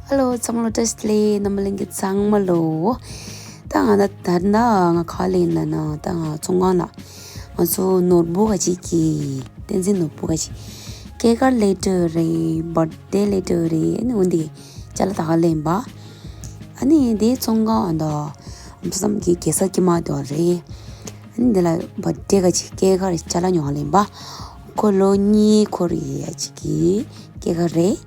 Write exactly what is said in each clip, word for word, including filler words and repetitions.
ཧེ་ལོ། ཚང་མ་ལ་བཀྲ་ཤིས་བདེ་ལེགས། རྣམ་པ་ལྷན་རྒྱས་ཚང་མ་ལོ། ད་ང་ད་ད་ན་ང་ག་ལེན་ལ་ན་ད་ང་ཚོང་ཁང་ལ་ང་ཚོ་ནོར་བུ་ག་ཅིག་གི་བསྟན་འཛིན་ནོར་བུ་ག་ཅིག་སྐྱེས་སྐར་ལེ་ཊར་རེད། བར་ཐ་ཌེ་ལེ་ཊར་རེད། ཨ་ནི་འོ་འདི་ཅ་ལག་ད་ག་ལེན་པ། ཨ་ནི་དེ་ཚོང་ཁང་ཨ་ད་བསམ་གི་གེ་སར་ཀྱི་མ་དོ་རེད། ཨ་ནི་དེ་ལ་བར་ཐ་ཌེ་ག་ཅིག་སྐྱེས་སྐར་ཅ་ལག་ཉོ་ག་ལེན་པ། ཁོ་ལོ་གཉིས་འཁོར་ཡས་ཅིག་གི་སྐྱེས་སྐར་རེད།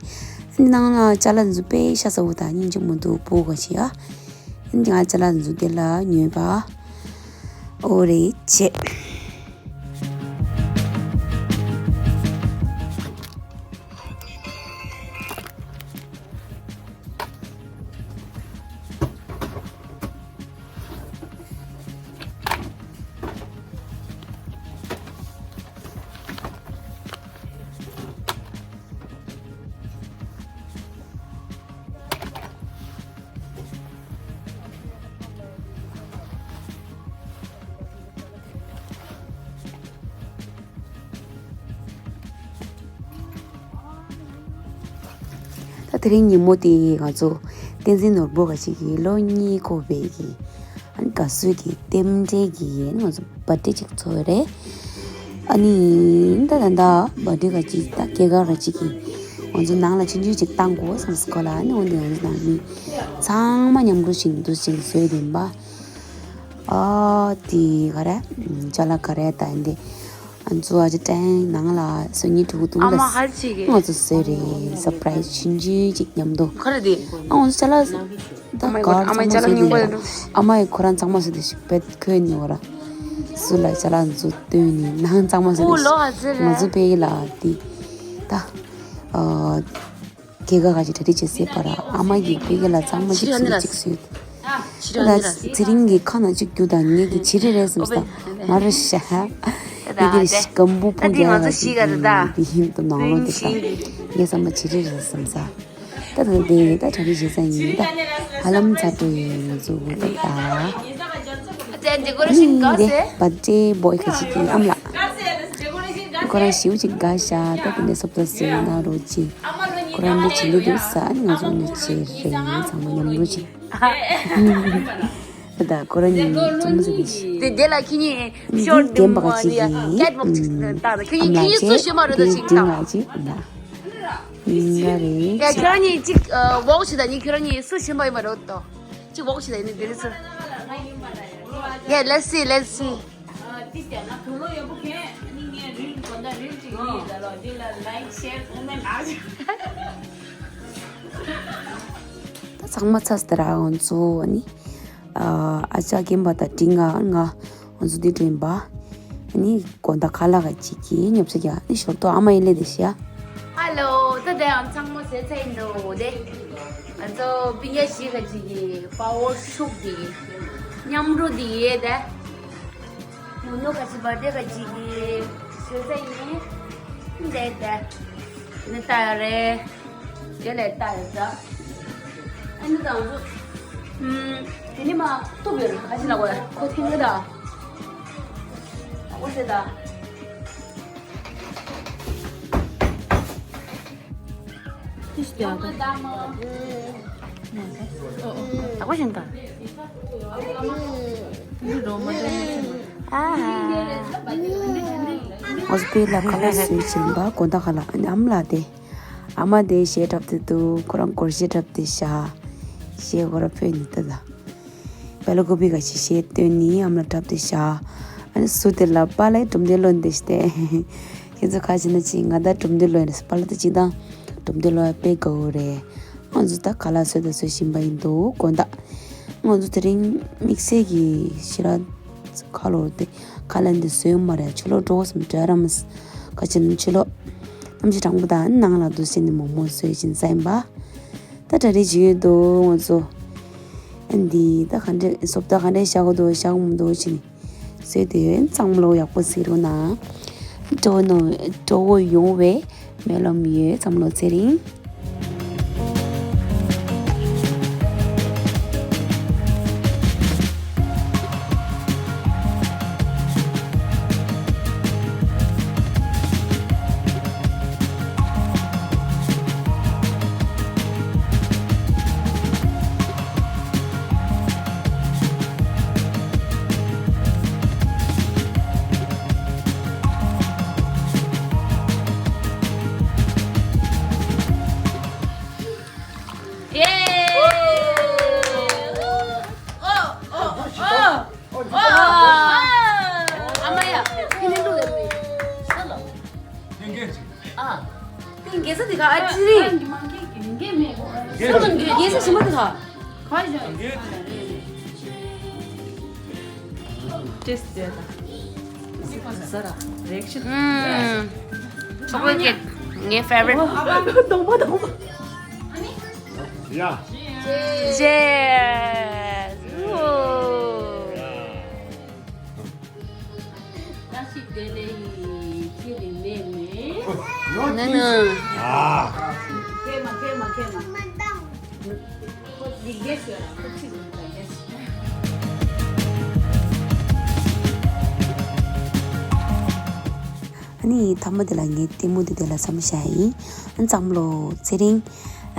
ཨ་ནི་ནང་ལ་ཅ་ལག་འཛུགས་པའི་ཤ་ཚ་བོ་དང་སྙིང་རྗེ་མོ་འདུག་པོ་ག་ཅིག་ཨ། ཨ་ནི་ང་ཅ་ལག་འཛུགས་དེ་ལ་ཉོས་པ། ཨོ་རེད་ཅེ། ད་དེ་རིང་ཉིན་མོ་དེ་ང་ཚོ་བསྟན་འཛིན་ནོར་བུ་ག་ཅིག་གི་ལོ་གཉིས་འཁོར་བའི་གི་ཨ་ནི་དགའ་བསུ་གི་རྟེན་འབྲེལ་གི་ཨ་ནི་ང་ཚོ་བར་ཐ་ཌེ་ཅིག་ཚོགས་ཡོད་རེད། ཨ་ནི་ད་ད་ད་བར་ཐ་ཌེ་ག་ཅིག་ད་སྐྱེས་སྐར་ག་ཅིག་གི་ང་ཚོ་ནང་ལ་ཆུང་ཆུང་ཅིག་བཏང་དགོས་བསམ་སོང་ཁོ་ལ། ཨ་ནི་འོ་འདི་ང་ཚོ་ནང་མི་ཚང་མ་མཉམ་འགྲོ་ཞིག་འདུ་ཞིག་བཟོས་ཡིན་པ། ཨ་དེ་ག་རེ་ཅ་ལག་ག་རེ་ད་ཡིན་དེ། ང་ཚོ་ཨ་ཅག་ཀྲན་ནང་ལ་སོ་ཉིས་དྲུག་དུ་ཨ་མ་ལ་ཧར་ཅིག་གི་ང་ཚོ་བཟོས་རེད། སར་པ་རའི་སི་ཆུང་ཆུང་ཅིག་མཉམ་དུ། ག་རེ་དེ། ཨ་ང་ཚོ་ཅ་ལག་ད་ཨ་མ་གར་ཨ་མ་ཚང་མ་ཅ་ལག་བཟོས་རྙིང་པ་དེ་རེད། ཨ་མ་ཡི་ཁོ་རང་ཚང་མ་བཟོས་དེ་ཞིག་བེད་ཁོས་ནི་འོ་ར། སུ་ལ་ཅ་ལག་ཚོ་བཏོན་ནི་ནང་ཚང་མ་བཟོས་དེ་ཞིག་ང་ཚོ་ཕ་གི་ལ་དེ་ད་ཨ། སྐྱེས་སྐར་ག་ཅིག་གྲ་སྒྲིག་བྱེད་སའི་བར་ཨ་མ་གིས་ཕ་གི་ལ་ཚང་མ་ཅིག་བཟོས་ཅིག་བཟོས། ད་ཚེ་རིང་གི་ཁ་ན་ཅིག་རྒྱུ་དང་ངེད་ཀྱི་བྱི་རི་རེད་བསམ་ས་མ་རེད་ཤག་ངེད་ཀྱི་སྐམ་པོ་ཕུང་རྒྱག་ག་ཅིག་གི་འདི་ཡིན་དུ་ནང་ལོགས་འདི་ཤག་ངས་བསམ་པ་བྱི་རི་རེད་བསམ་ས། ད་ད་དེ་ད་གྲ་སྒྲིག་བྱེད་ས་ཡིན། ད་ཧ་ལམ་ཚར་འགྲོ་ཡིན། ང་ཚོ་ད་ད་ནི་དེ་བར་ཐ་ཌེ་བོའི་ཁ་ཅིག་གི་ཨམ་ལགས། ཁོ་རང་ཞེ་པོ་ཅིག་དགའ་ཤག་ད་དེ་འདྲ་སོབ་ཏ་བཟོས་གནང་རོགས་གྱིས། ཁོ་རང་འདི་བྱེད་ཀྱི་འདུག་ས། ཨ་ནི་ང་ཚོ་ནི་བྱེད་རེད། ཚང་མ་མཉམ་རུབ་བྱེད། ད་ཁོ་རང་གཉིས་འཛོམས་ཟེར་གྱི་ཤི། དེ་དེ་ལ་ཁྱེད་གཉིས་ནི་ཤོར་འདི་འདུག་རྒན་པ་མ་གཅིག་དེ་གིས་ཀེཊ་ཝོག་ཅིག་ཨུམ་བཏང་། ཁྱེད་ཨམ་གཉིས་ཁྱེད་ལགས་གཉིས་སུ་ཞིག་མ་རེད་ད་ཅིག་ད། ཁྱེད་ཨམ་ལགས་ཅིག་ད། ཡིན་ག་རེད། ཡ་ཁྱེད་རང་གཉིས་ཅིག་ཝོག་བྱེད་ད། ནི་ཁྱེད་རང་གཉིས་སུ་ཞིག་མ་ཡིན་པ་རེད་ད། ཅིག་ཝོག་བྱེད་ད། ཡིན་ནི་འདི་རེད་ཟེར། Yeah, let's see, let's see. ཨ། ཏི་ཏི་ན་དུ་ལོ་ཡོད་པོ་ཁེ་ནི་ངའི་རིལ་གོ་ད་རིལ་ཅིག་ཡིན་ད་ལོ། འདི་ལ་ལའིཀ་ཤེར་ཀོ་མེན་ཨ། ད་ཚང་མ་ཚར་སྟེ་ར་ང་ཚོ་ནི་ཨ་ཅག་རྒན་པ་དང་འགྲིག་ང་ང་ང་ཚོ་འདི་དྲན་པ་ནི་དགོང་དག་ཁ་ལག་ག་ཅིག་གི་ཉོབ་ཆ་རྒྱག་ནི་ཞོར་དུ་ཨ་མ་ཡི་ལས་དེ་ཤ། ཧ་ལོ། ད་དེ་ཨམ་ཚང་མ་ཟེར་ཚེ་ཡིན་འགྲོ་དེ། ང་ཚོ་སྤུན་ཀྱག་བཞི་ག་ཅིག་གི་པ་ཝར་ཤུག་དེ་མཉམ་རུབ་དེ་ཡས་དེ། ནུ་ནུ་ག་ཅིག་བར་ཐ་ཌེ་ག་ཅིག་གི་བཟོས་ཚེ་ཡིན། འདི་དེ་ནི་ལྟ་ཡ་རེད། དེ་ལས་ལྟ་ཡ་ད། ཨ་ནི་ད་ང་ཚོ་ཨམ་དེ་ནི་མ་གཏུབ་ཡོད་རེད། ག་ཅི་ལ་གོ་ཡ་ཁོ་ཐེངས་ད། ཨོ་ཟེར་ད། ཨ་ཁུ་ཞིག་ད། ཨ་ཧ། ཨོ་སི་པི་ལ་ཁ་ལག་བཟོས་བྱིན་པ་དགོང་དག་ཁ་ལག་ཨ་ནི་ཨ་མ་ལགས་དེ། ཨ་མ་དེ་གཞས་འཁྲབ་སྟེ་འདུག་ཁོ་རང་སྒོར་གཞས་འཁྲབ་སྟེ་བཞག་གཞས་ཁོ་རང་ཕུད་ནི་ལྟ་ད། པེ་ལ་ཀོ་པི་ག་ཅིག་གཞས་བཏོན་ནི་ཨ་མ་ལ་འཁྲབ་སྟེ་བཞག་ཨ་ནི་སུ་དེ་ལ་པཱ་ལགས་གྲུབ་འབྲས་ལོན་ཏེ་ཤི་སྟེ། ཁྱེད་ཚོ་ཁ་ཅིག་ན་ཅིག་ང་ད་གྲུབ་འབྲས་ལོན་ཏེ་པཱ་ལགས་ད་ཅིག་དང་གྲུབ་འབྲས་ལོན་དཔེ་དགའ་བོ་རེད། ང་ཚོ་ད་ཁ་ལག་བཟོས་དང་བཟོ་བཞིན་པ་ཡིན་འདུག་དགོང་དག་ང་ཚོ་དེ་རིང་དམིགས་བསལ་གྱི་ཞེ་དྲག་ཁ་ལོ་དེ་ཁ་ལག་འདི་བཟོས་མ་རེད། ཕྱི་ལོགས་འགྲོ་བསམ་འདྲ་རམ་ཁ་ཅིག་ན་ཕྱི་ལོགས་གནམ་གཤིས་གྲང་པོ་དང་ནང་ལ་འདུག་སེ་ནི་མོག་མོག་བཟོས་བཞིན་ས་ཡིན་པ། ད་གྲ་སྒྲིག་བྱེད་ཀྱི་འདུག་ང་ཚོ། ཨ་འདི་ད་ག་འདྲས་སོབ་ད་ག་འདྲས་བཞག་གི་འདུག་བཞག་གི་མི་འདུག་ཅེས་ནི་བཟོས་ཏེ་ཡོད། ཚང་མ་ལོ་ཡག་པོ་གཟིགས་རོགས་གནང་། སྤྲོ་བོ་ནོ་སྤྲོ་བོ་ཡོང་བའི་སྨོན་ལམ་ཡོད། ཚང་མ་ལོ་ཚེ་རིང་། ཏིང་གེ་ས་དེ་ག་ཨ་ཅི་རིང་། གེ་ས་ཞིམ་པོ་དེ་ག་ཁ་ཡ་ཏེས་ཏེས་ད་ཟ་ར་རེག་ཤི། ཆོག་ལེ་ཀེག་ངའི་ཕེ་ཝ་རི་ཊི། གདོང་པ་གདོང་པ། ཡ། ཅེས། བཀྲ་ཤིས་བདེ་ལེགས་ཡིན། ཁྱེད་ནི་ནས་ནས། ནི་ནི། ཨ། ཁེ་མ་ཁེ་མ་ཁེ་མ། ཁོ་འདི་རྒྱས་ཤོད་ར་ཁོ་ཚིག་མི་འདྲ་རྒྱས། ཨ་ནི་མཐའ་མ་དེ་ལ་ངའི་ལྟད་མོ་དེ་དེ་ལ་མཚམས་བཞག་ཡིན། ཨ་ནི་བསམ་བློ་ཚེ་རིང་།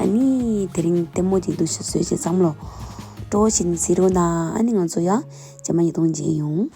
ཨ་ནི་དེ་རིང་ལྟད་མོ་དེ་འདུག་ཤ་བཟོས་རྗེས་བསམ་བློ་སྤྲོ་བཞིན་གཟིགས་རོགས་གནང་། ཨ་ནི་ང་ཚོ་ཡང་རྗེས་མ་ཉིས་སྟོང་མཇལ་ཡོང་།